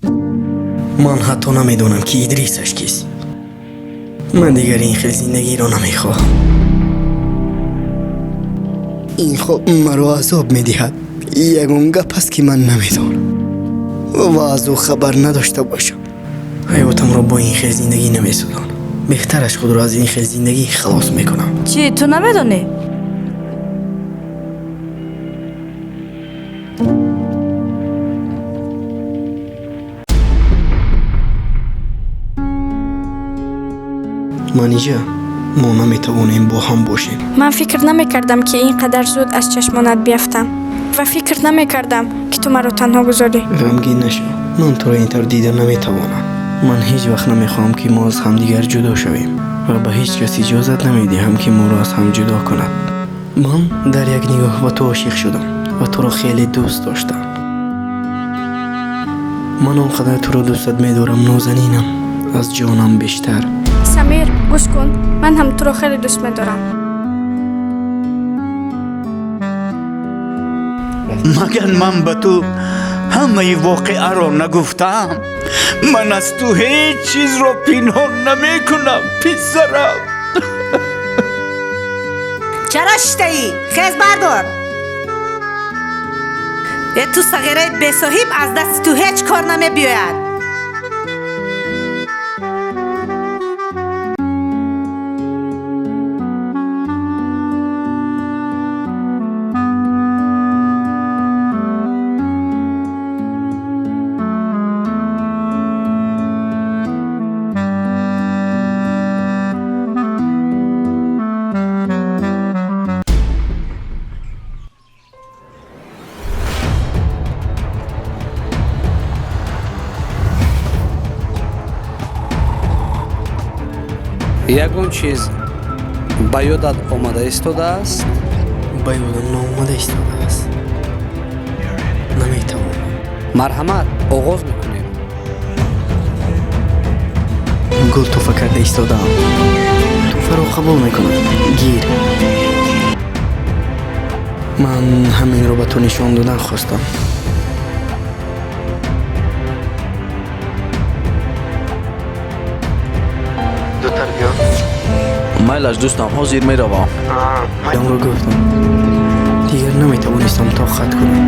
Ман ҳатто намедонам, ки Идрисаш кист. Ман дигар ин хел зиндагиро намехоҳам. Ин хоб маро азоб медиҳад. Ягон гап аст, ки ман намедонам ва аз ӯ хабар надошта бошам. Ҳаётамро бо ин хел зиндагӣ намесозам. Беҳтараш худро аз ин хел зиндагӣ халос мекунам. Чӣ, ту намедонӣ? Манижа, мо наметавонем бо ҳам бошем. Ман фикр намекардам, ки ин қадар зуд аз чашмонат биафтам, ва фикр намекардам, ки ту маро танҳо гузорӣ. Ғамгин нашав, ман туро ин тавр дида наметавонам. Ман ҳеҷ вақт намехоҳам, ки мо аз ҳамдигар ҷудо шавем, ва ба ҳеҷ кас иҷозат намедиҳам, ки моро аз ҳам ҷудо кунад. Ман дар як нигоҳ ба ту ошиқ шудам ва туро хеле дӯст доштам. Ман он қадар туро дӯстат медорам, нозанинам, аз ҷонам бештар. Самир, гӯш кун, ман ҳам туро хеле дӯст медорам. Магар ман ба ту ҳамаи воқеаро нагуфтаам? Ман аз ту ҳеҷ чизро пинҳон намекунам, писарам. Чаро шиштаӣ? Хез, бардор. Э, ту сағираи бесоҳиб, аз дасти ту ҳеҷ кор намебиёяд. Ягон чиз ба ёдат омада истодааст? Ба ёдам наомада истодааст, наметавонам. Марҳамат, оғоз мекунем. Гул туҳфа карда истодаам. Туҳфаро қабул мекунам. Гир. Ман ҳаминро ба ту нишон додан хостам. Зудтар биё. Майлаш, дӯстам, ҳозир меравам. Онро гуфтам, дигар наметавонистам тоқат кунам.